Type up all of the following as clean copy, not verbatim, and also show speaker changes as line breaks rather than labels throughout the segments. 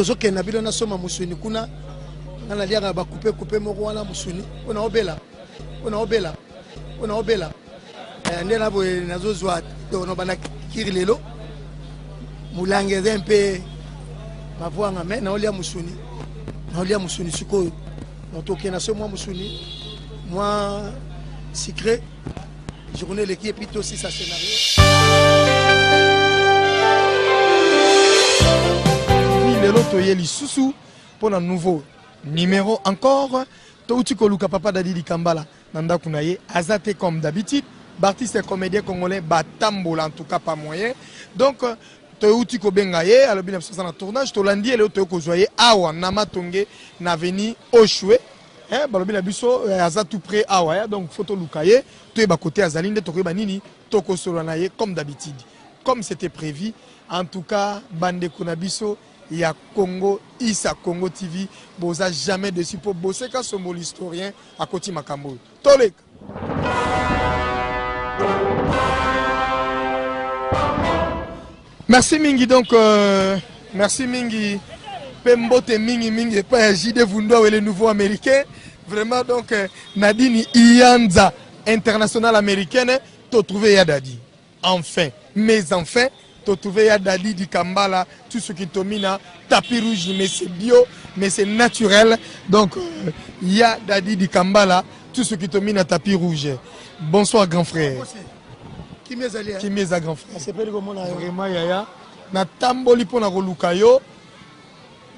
Tozokende na bino nasomba mosuni kuna. Nga naliaka ba coupe coupe moko wana mosuni mpo na obela mpo na obela mpo na obela eh, nde na boye nazozwa tono banda kiri lelo molangi eza mpe mavwanga me naolia mosuni naolia mosuni sikoyo donc tokende so mwa mosuni mwa sucré journée eleki epuis tosisa scénario
lelo toye lisusu mpo na nouveau numéro encore touti koluka papa dadi dikambala na ndako na ye aza te comme d'habitude baartiste comédien congolais batambola en tout cas pas moyen donc touti kobenga ye alobi na biso aza na tournage tolandi ye lelo toye kozwa ye awa na matonge na avenue oshwe eh, balobi na biso eh, aza tout près awa eh, donc faut toluka ye toyeba kote azali nde tokoyeba nini tokosolola na ye comme d'habitude comme c'était prévu en tout cas bandeko na biso ya Congo Issa Congo TV boza jamais dessus po boseka sombo l'historien akoti makambo oyo toleka Merci mingi donc euh, merci mingi pe mbote mingi mingi epai ya JD Vundwa le nouveau américain vraiment donc euh, Nadine Iyanza internationale américaine to trouver ya Dadi enfin mais enfin to trouver ya Dadi Dikambala tout ce qui tomina tapis rouge mais c'est bio mais c'est naturel donc euh, ya Dadi Dikambala tout ce qui tomina tapis rouge bonsoir grand frère
Kimia ezali.
Kimia eza grand frère.
Nasepeli komona yo.
Vraiment yaya. Natamboli mpo na koluka yo.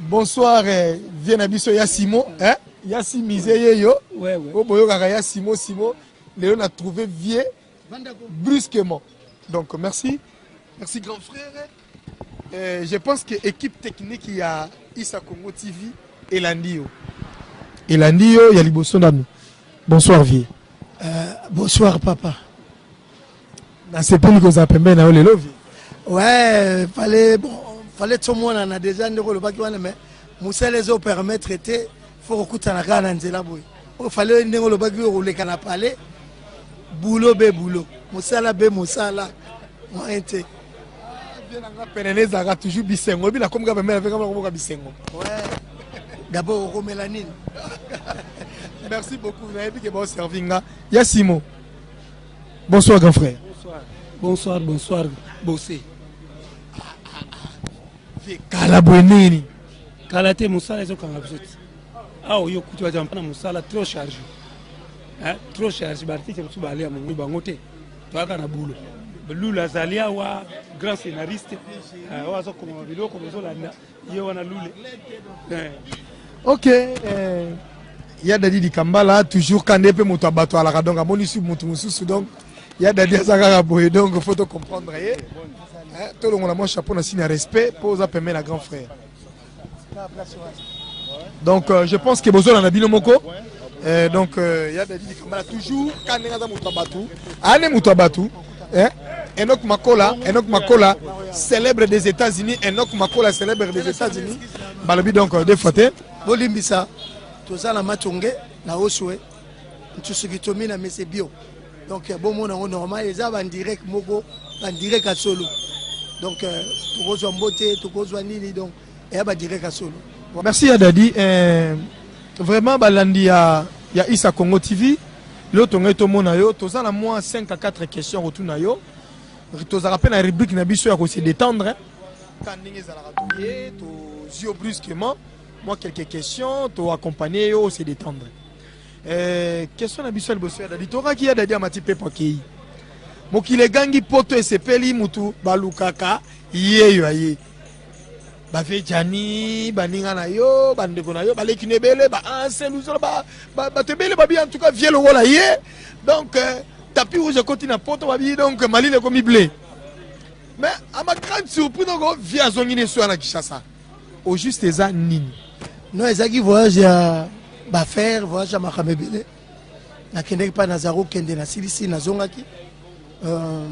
Bonsoir eh, vie na biso ya Simo, hein? Ya Simise ye yo.
Ouais, ouais.
Oyo boyokaka ya Simo Simo. Lelo na trouvé vie brusquement. Donc merci. Merci grand frère. Euh, je pense que équipe technique ya Issa Congo TV elandi yo. Elandi yo ya liboso nanu. Bonsoir vieux.
Euh, bonsoir papa.
Nasepeli kozala pembeni na yo lelo vieux.
Ouais, fallait bon, fallait tomonana déjà ndeko olobaki wana mais mosala ezo permettre te faut kokutana kaka na nzela boye. Oyo fallait ndenge olobaki okoleka na palais boulot be boulot, mosala be mosala, moyen te.
Vieux na nga pene ezalaka toujours bisengo, oyebi nakomi kaka pembeni na vieux nakomi kaka bisengo.
Ouais. D'abord okomela nini?
Merci beaucoup, nayebi ke bao servi nga. Ya Simo. Bonsoir grand frère.
Bonsoir. Bonsoir, bonsoir Bossé.
Kala boye nini?
Kala te mosala ezokanga biso te. Awa yo kutu baza na mosala trop chargé. Hein, trop chargé ba artiste mosusu balia mongo bango te. Toyaka na boulot. Lula azali awa grand scénariste oyo azokoma biloko bozolanda ye wana lule.
Ok, eh, ya Dadi Dikambala toujours kande pe moto abato alaka donc amoni su moto mosusu donc ya Dadi aza kaka boye donc faut to comprendre ye. Eh, tolongola mwa chapeau na signe ya respect po oza pembeni na grand frère. Donc euh, je pense que bozola na bino moko euh, donc euh, ya Dadi Dikambala toujours kande aza moto abato ane moto abato eh? Enoch Makola, Enoch Makola, célèbre des États-Unis, Enoch Makola, célèbre des États-Unis. Balobi donc deux fois te.
Bolimbisa, toza na matonge na oswe ntusuki tomi na mese bio. Donc bomona ngo normal eza ba direct moko, ba direct ya solo. Donc tokozwa mbote, tokozwa nini donc eya ba direct ya solo.
Merci ya Dadi. Euh, vraiment balandi ya ya Issa Congo TV. Lelo tongai tomona yo toza na mwa 5 à 4 questions rotuna yo. Tozalaka pe na rubrique na biso ya ko se détendre. Ka ndenge ezalaka toye tozwi yo brusquement mwa quelques questions to accompagner yo se détendre. Euh, question na biso ya liboso ya Dadi tokaki ya Dadi amati pepo akei. Mokili egangi poto esepeli mutu balukaka yeyo aye. Bave Gianni, baninga na yo, bandeko na yo, baleki na ebele, ba ancien luzolo, ba, ba, bato ebele babi en tout cas vieux lokola ye. Donc euh, tapis rouge ekoti na poto babi donc malili ekomi blé. Mais à ma grande surprise donc oh, vieux azongi ne soya na Kinshasa. Au juste eza nini?
Non, ezalaki voyage ya ba faire, voyage ya makambo ebele. Nakendeki pa Nazaro kende nasilisi nazongaki. Euh,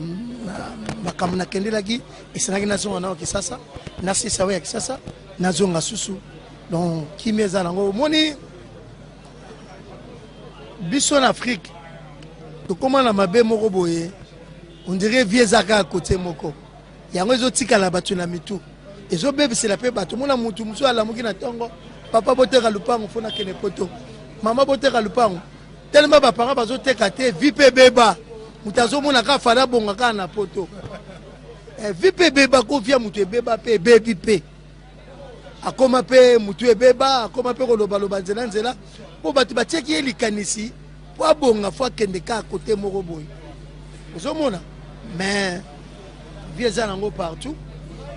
makambo nakendelaki esenaki nazonga nao Kisasa, nasisa oyo ya Kisasa, nazonga susu. Donc kimia eza nango. Omoni biso na Afrique tokóma na mabe moko boye, on dirait vie eza kaka côté moko, yango ezotikala bato na mitu. Ezobebisela mpe bato. Mona mutu mosusu alamuki na ntongo, papa boteka lupango mpo nakende poto, mama boteka lupango. Telema baparent bazoteka te, vi mpe ebeba. Moto azomona kaka fada abonga kaka na poto. Vi mpe ebeba, kovia moto ebeba mpe ebebi mpe akoma mpe motu ebeba, akoma mpe kolobaloba nzela nzela mpo bato batiaki ye likanisi mpo abonga, fo akende kaka kote moko boye. Ozomona, mais vie eza nango partout.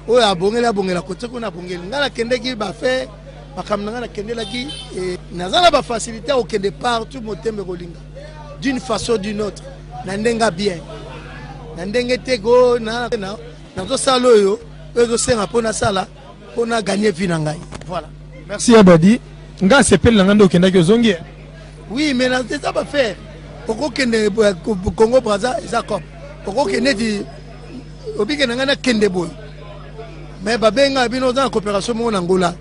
Oyo abongeli abongela kote kuna abongeli. Ngai nakendeki bafe makambo na ngai nakendelaki, naza na bafacilité ya kokende partout. Motembe kolinga d'une façon d'une autre, na ndenge bien, na ndenge te ko nazosala oyo oyo ezosenga mpo nasala mpo na gagner vie na ngai. Voilà.
Merci Abadi. Nga asepeli na ngai nde okendaki ozongi.
Oui, mais eza bafaire. Okokende Congo Braza, eza cop okokende ti obike na ngai nakende boye, mais babenga bino oza na coopération moko na Ngola,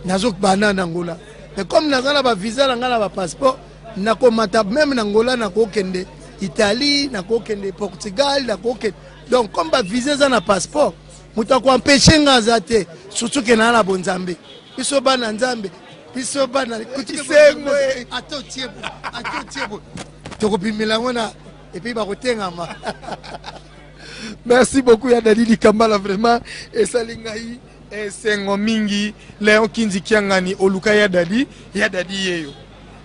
nazobana na Ngola. Mais comme naza na bavisa na ngai na bapasseport, nakomata même na Ngola, nakokende Italie, nakokende Portugal, nakokende. Donc comme bavisa eza na passeport, moto akoempêche nga aza te. Surtout ke naa na bonzambe, biso bana Nzambe, biso bana ata otie ata otie boye, tokobimela yango na et puis bakotengama.
Merci beaucoup ya Dadi Dikambala, vraiment esali ngai esengo mingi. Léon Kinzi Kiangani oluka ya Dadi, ya Dadi yeyo.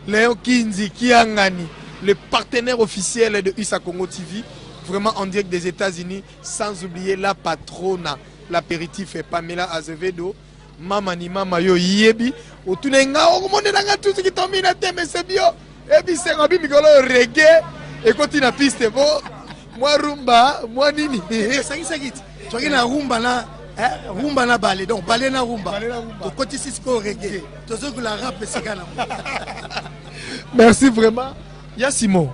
Léon Kinzi Kiangani, le partenaire officiel de Issa Congo TV, vraiment en direct des États-Unis, sans oublier la patrona, l'apéritif Pamela Azevedo, mama ni mama yo yebi, otuna nga okomonela nga tout ce qui tombe na teme c'est bio. Ebisengo bi mikolo reggae ekoti na piste bo mwa rumba mwa nini.
Esangisaki ti soki na rumba na rumba na bale, donc bale na rumba, tokotisi sikoyo reggae, tozokola rap esika na.
Merci vraiment ya Simon.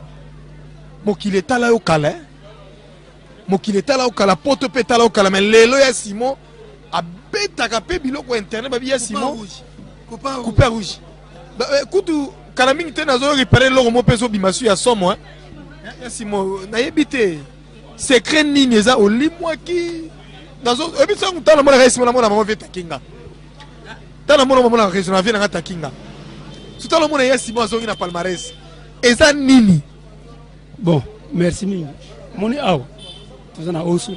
Mokili etala yo kala, mokili etala yo kala, poto mpe etala yo kala, mais lelo ya Simon abetaka mpe biloko internet babi ya Simon coupe rouge. Kutu kala mingi te nazo réparer eloko mo mpe ezobima su ya somo. Ya Simon, nayebi te secret nini eza olimwaki. Oyebi sango tala namonaka ya Simon, namona mama vie takinga, tala namona mama na région na vie nanga takinga, so tala omona ya Simon azongi na palmarès, eza nini?
Bon, merci mingi. Moni awa toza na oso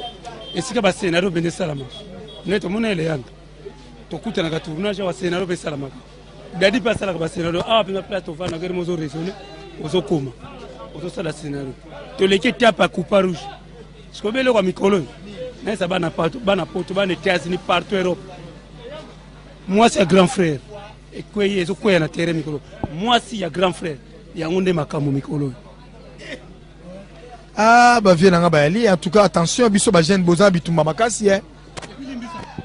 esika bascénario mpenza esalama. Nde tomona eleyanga tokutanaka tournage awa, scénario mpe esalamaka. Dadi mpe asalaka bascénario awa mpenza. Place tovanda kere mo ozo raisonne, ozokoma, ozosala scénario. Toleki etape ya coupa rouge. Sikoyo eloko ya mikolo oyo nayesa bana bana poto, bana États-Unis, partout Europe, mwasi ya grand frère ekwei, ezokweya na terrain mikolo. Mwasi ya grand frère, yango nde makambo mikolo oyo.
Ah, bavie nanga bayali. En tout cas attention, biso bajeune boza bitumba makasi eh.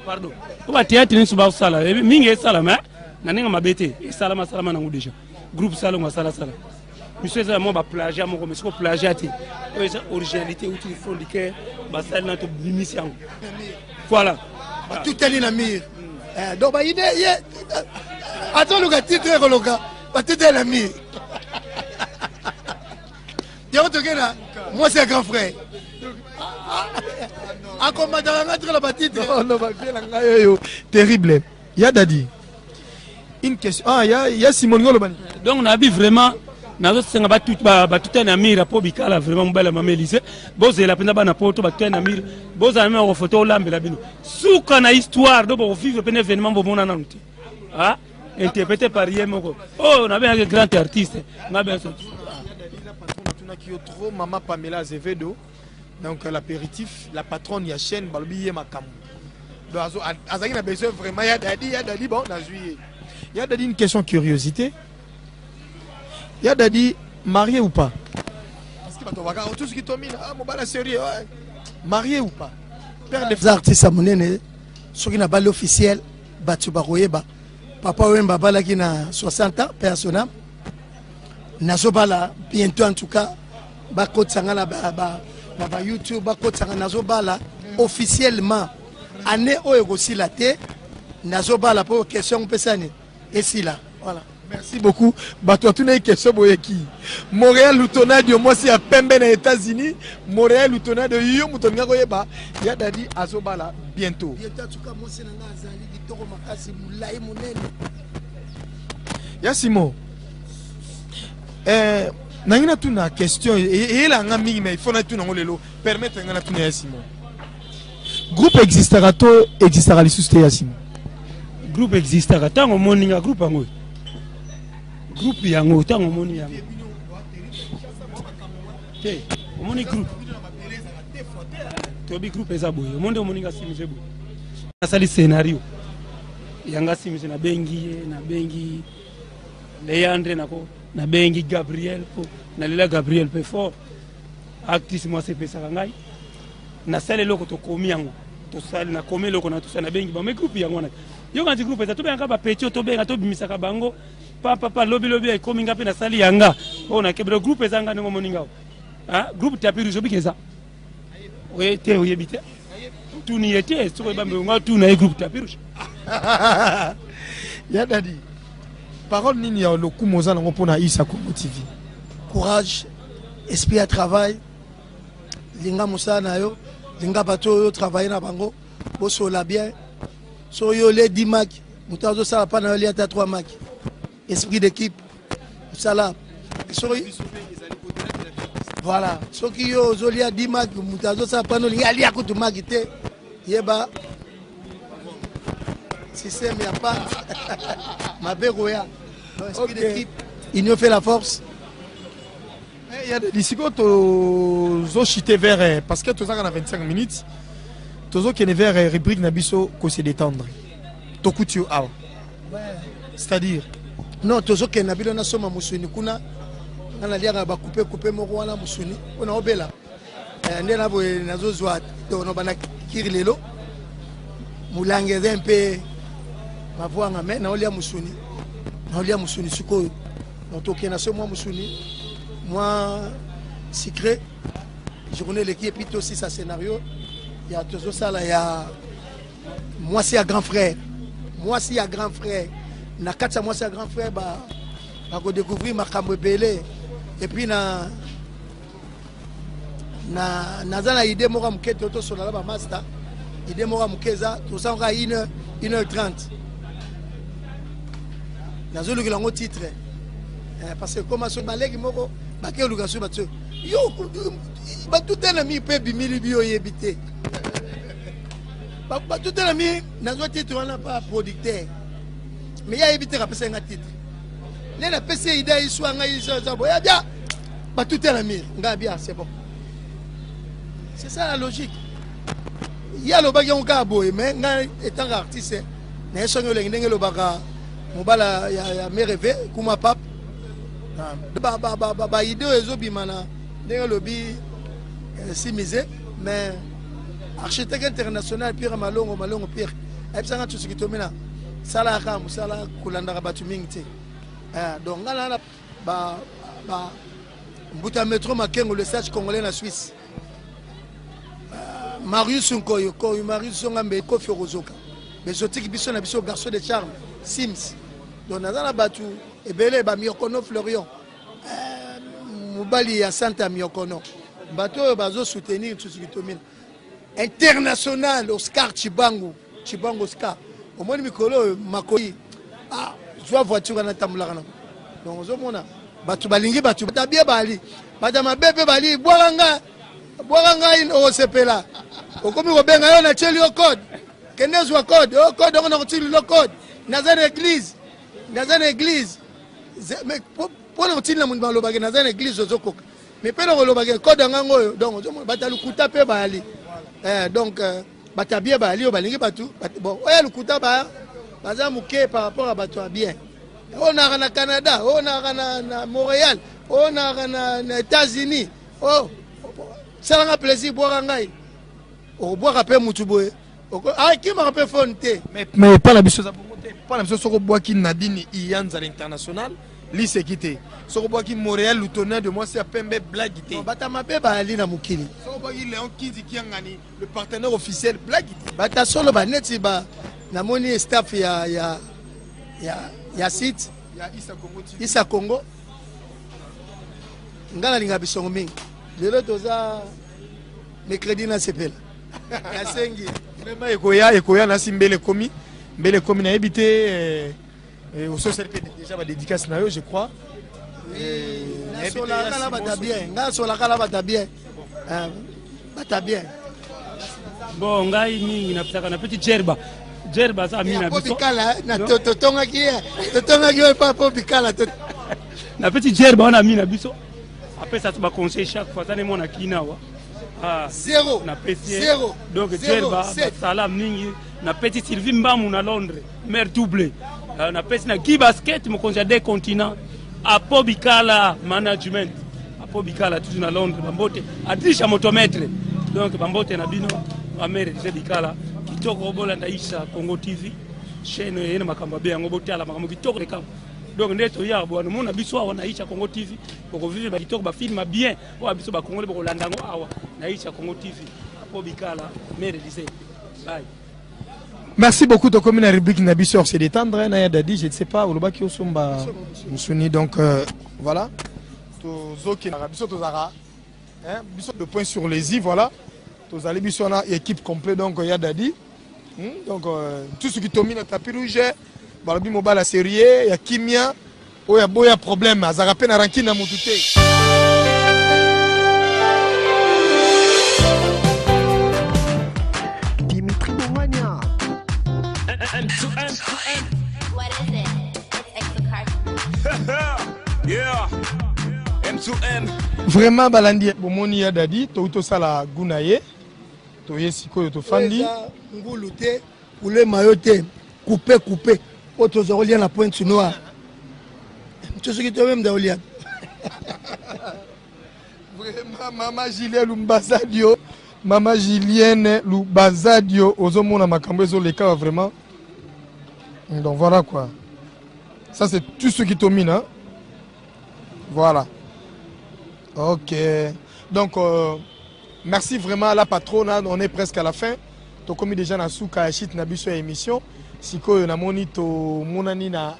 Pardon, po bathéâtre nyonso basala mingi esalama na ndenge mabe te, esalama salama nango déjà. Groupe Salongo asalasala miso eza mwa baplagiat moko, mais siko plagiat te, oyo eza originalité euti fond du cœur. Basali na tobimisi yango, voilà.
Batutani na mire, donc baide ye azoluka titre ekoloka batutani na mire, yango toke na mwasi ya grand frère akomataka nga tikala batitre.
Non, bavie na ngai oyo terrible. Ya Dadi, une question. Ah, ya Simon ngolo bani.
Donc nabi vraiment nazosenga batutani na mire mpo bikala vraiment mobali ya mama Elise. Bozela mpenza bana poto, batutani na mire, bozala meme bakofoto olambela bino suka na histoire. Do bokovivre pene événement bomona nanu te. Ah, interprété par ye moko oyo nabengaki grand artiste nga benso.
Natunaki yo trop mama Pamela Azevedo, donc l'apéritif, la patronne ya chaîne, balobi ye makambo. Donc azalaki na besoin vraiment ya Dadi, ya Dadi. Bon, nazwi ye ya Dadi. Une question curiosité, ya Dadi, marié ou pas? Parce que bato baka tout ce qui tomina, ah, mobala sérieux, ouais. Marié ou pas,
père de artiste ya monene? Soki nabali officiel, bato bakoyeba. Papa Wemba abalaki na 60 ans, père son âme. Nazobala bientôt. En tout cas bakotisa nga na ba YouTube, bakotisa nga, nazobala officiellement année oyo ekosila te. Nazobala mpo question mpesani esila, voilà.
Merci beaucoup. Bato atunaki question boyeki. Montréal Lutonadio mwasi ya pembe na États-Unis. Montréal Lutonadio yo moto olinga koyeba ya Dadi azobala bientôt.
Bientôt atuka mwasi na nga azali kitoko makasi molai monene.
Ya Simon. Eh, nangi natuna question eyela nga mingi mais il faut natuna yango lelo permettre nga natuna ya Simon. Groupe existaka to existaka lisusu te ya Simon?
Groupe existaka ntango omoni nga groupe yango groupe yango ntango omoni yango te omoni groupe toyebi groupe eza boye omoni nde omoni nga simise boye nasali scénario yanga simise nabengi ye nabengi leandre nako nabengi gabriel mpo nalela gabriel mpe fort actrice mwasi epesaka ngai nasali eloko tokomi yango tosali nakomi eloko na tosali nabengi bango me groupe yango wana yoka nti groupe eza tobengaka bapeti oyo tobenga tobimisaka bango papapa lobi lobi ekomi nga mpe nasali yanga oyo nakebela groupe eza nga ndenge omoni ngao groupe tapi rouge obiki eza oye te oyebi te tuni ye te soki oyeba mbe nga tuna ye groupe tapi rouge.
Ya Dadi, parole nini ya lokumu oza nango mpona Isa Congo TV?
Courage, esprit ya travail, linga mosala na yo, linga bato oyo travaille na bango, bosola bien. So yo olie 10 maki, moto azosala mpa na yo lia ata 3 maki. Esprit d'équipe, mosala. Soki voilà, soki yo ozolia 10 maki, moto azosala mpa na olingi alia kutu maki te, yeba système ya pa mabe koya. Donc, esprit d'équipe, union fait la force.
Eh, ya Dadi, sikoyo tozochite vers eh, parce que tozaka na 25 minutes, tozokende vers eh, rubrique na biso kose détendre. Tokuti yo awa, c'est-à-dire
non, tozokende na bino nasomba mosuni kuna, nga naliaka bakupe kupe moko wana mosuni mpo na obela. Nde na boye nazozwa tono bana kiri lelo molangi eza mpe mavwanga me naolia mosuni, naolia mosuni sikoyo. Donc tokende so mwa mosuni mwa sucré, journée eleki, epuis tosisa scénario ya tozosala ya mwasi ya grand frère. Mwasi ya grand frère, na kati ya mwasi ya grand frère bakodécouvrir makambo ebele. Epuis na na naza na idée moko ya moke te, tosola na bamaster. Idée moko ya moke eza tosala kaka 1 heure 30, nazolukela yango titre parce que koma so baleki moko bake oluka so bato yo batutelami mpe ebimili bi oyebi te batutelami. Nazwa titre wana pa producteur, mais ye ayebi te kapesa nga titre. Nde napesi ye idée, iswa ngai eza boya bia batutelami ngai bia, c'est bon, c'est ça la logique. Ye alobaki yango kaka boye, mais ngai etant artiste naye songi olengi ndenge elobaka mobala ya mereve kuma pape baide oyo ezobima na ndenge elobi simise. Mais architecte international Pierre Malongo, Malongo Pierre ayebisanga tusuki tomina salaka mosala kolandaka bato mingi te. Donc ngai na ba mbuta métro Makengo, le sage congolais na Suisse, Marius Nkoyo Koyo, Marius Zongambe, Kofi Okozoka, bezotiki biso na biso, garçon de charme Sims. Donc naza na bato ebele, bamiokono Florian, mobali ya Santa Miokono, bato oyo bazosoutenir Nsusuki Tomina international. Oscar Chibangu, Chibangu Oscar, omoni mikolo oyo makoi zwa voiture wana atambolaka nango. Donc ozomona bato balingi bato tabie bali bato ya mabe mpe bali bwaka nga bwaka ngai okosepela okomi kobenga yo natieli yo code, kende zwa code o code yango nakotili lo code. Naza na église, naza na église, mpona kotinda moto balobaki naza na église ozokoka mais mpe na kolobaki code yango oyo. Donc ozomona bato ya lokuta mpe bayali. Donc bato ya bien bayali oyo balingi bato bon oyo ya lokuta baza moke par rapport à bato ya bien. Oyo naka na Canada, oyo naka na Montréal, oyo naka na États-Unis, oyo salanga plaisir bwaka ngai okobwaka mpe mutu boye akimaka mpe fone te.
Mais epa na biso eza bongo te. Epa na biso soki obwaki Nadine Iyanzala international liseki te, soki obwaki Montréal Lutonel de mwasi ya pembe blague te.
Bato mabe bayali na mokili.
Soki obwaki Léon Kinzi Kiangani, le partenaire officiel, blague te.
Bato solo baneti ba namoni staff ya site.
Ya Issa Congo TV.
Issa Congo. Nga nalinga bisongo mingi. Lelo toza mercredi nasepela. Nasengi.
Vraiment ekoya ekoya nasi mbele ekomi mbele ekomi nayebi te eh, eh, ososali mpe déjà ba dédicace na yo je crois.
Eh, nasolaka na bata bien nga nasolaka na bata bien eh, bata bien
bon ngai mingi napesaka na petit jerba jerba aza ami na biso
bikala na totongaki ye totongaki ye pa po bikala
na petit jerba wana ami na biso apesa ba conseil chaque fois aza ne mwana kina awa ah,
zero
napesi ye donc jerba basala mingi na petit sylvie mbamu na londres mare double ah, napesi na guy basket mokonzi ya deux continent apo bikala management apo bikala toujours na londres bambote adrisha motomètre donc bambote na bino bamere dise bikala kitoko bolanda isa congo tv chaîne eye na makambo abe yango botala makambo kitoko lekama donc nde toyaka bwana omona biso awa na isha congo tv bokovivre bakitoko bafilme bien oyo biso bakongoli bokolanda yango awa na isha congo tv apo bikala mere dise bye.
Merci beaucoup tokomi na rubrique na biso se détendre na ya Dadi je ne sais pas olobaki osomba musuni donc euh, voilà tozokendaka biso tozalaka hein, biso de point sur les i voilà tozali biso wana équipe complet donc ya Dadi hmm, donc euh, tout ce qui tomi na tapis rouge balobi mobala sérieux ya kimia oyo aboya problème azalaka mpe na rancune na motu te.
Dimitri Bongania.
What is it? It's Exocarp.
Yeah. M2M.
Vraiment balandi bomoni ya Dadi touti tosala goût na ye toye sikoyo tofandi
Eza ngulu te poulet mayo te coupe coupe oyo toza kolia na pointe noire to soki to meme daolia.
Vraiment mama Julien Lumbazadio, mama Julienne Lubazadio ozomona makambo ezoleka vraiment. Donc voilà quoi. Ça c'est tout ce qui tomine hein. Voilà. Ok. Donc euh, merci vraiment à la patronne, on est presque à la fin. Tokomi déjà na suka ya shit na biso ya émission. Sikoyo namoni tomonani na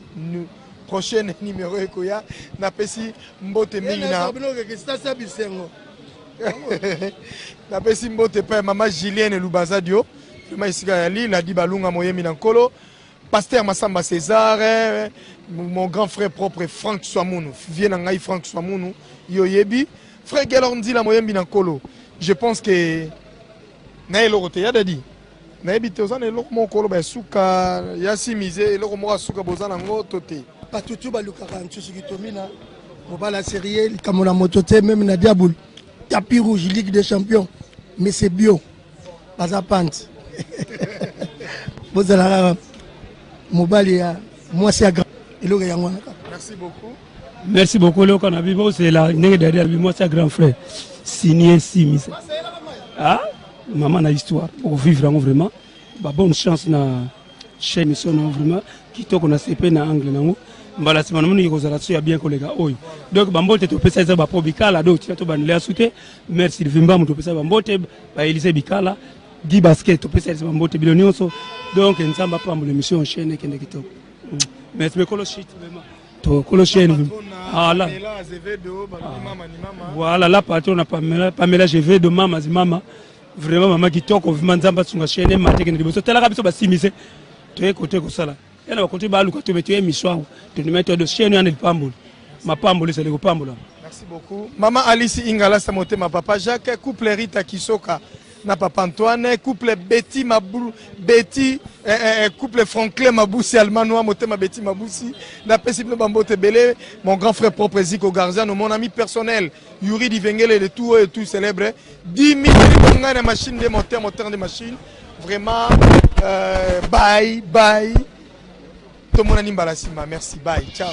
prochaine numéro ekoya. Napesi mbote mingi na napesi mbote epai ya mama Julienne Lubazadio vraiment esika ya Lille Adi Balunga moyemi na nkolo Pasteur Massamba César, eh, mon grand frère propre Franck Swamunu, vieux na ngai Franck Swamunu, yo yebi, frère Gelor Nzila moyembi na nkolo. Je pense que na eloko te ya dadi nayebi te oza na eloko moko koloba ya suka ya simize eloko moko ya suka boza nango to te.
Bato tu balukaka nsusu kitomina mobala serie likambo na moto te meme na diabulu tapis rouge ligue des champions mais c'est bio baza pante bozala kaka mobali ya mwasi ya grand eloko yango wana kaka.
Merci beaucoup.
Merci beaucoup eloko na bibo ozela ndenge dadi alobi mwasi ya grand frère signe simise ah mama na histoire okovivre yango vraiment ba bonne chance na chaîne mission na vraiment kitoko na sepe na angle nango mbala nsima namoni ekozala so ya bien koleka oyo donc bambote topesa eza bapo bikala donc tina tobandela su te mère sylvie mbamu topesa bambote baelise bikala Guy Basket topesa elise bambote bino nyonso donc nzambe apambola émission chaîne ekende kitoko merci mais kolo shit vraiment to kolo chaîne voilà voilà la patronne Pamela Pamela je vais de mama mama vraiment mama kitoko vraiment nzambe asunga chaîne emata ekende liboso talaka biso basimise toye kote kosala yana bakote baluka tobe toye miso awa tondima to do chaîne yana lipamboli mapamboli ezali kopambola.
Merci beaucoup. Maman Alice Ingala Samotema, Papa Jacques, couple Rita Kisoka na Papa Antoine, couple Betty Mabou, Betty, eh, eh, eh, couple Franklin Mabousi Almanois, Motema Betty Mabousi, na pesi bino bambote belé, mon grand frère propre Zico Garziano, mon ami personnel Yuri Divengele de tout et tout célèbre, Dimitri Bonga na machine de moteur, moteur de machine, vraiment euh, bye bye. Tomonani mbala sima, merci, bye, ciao.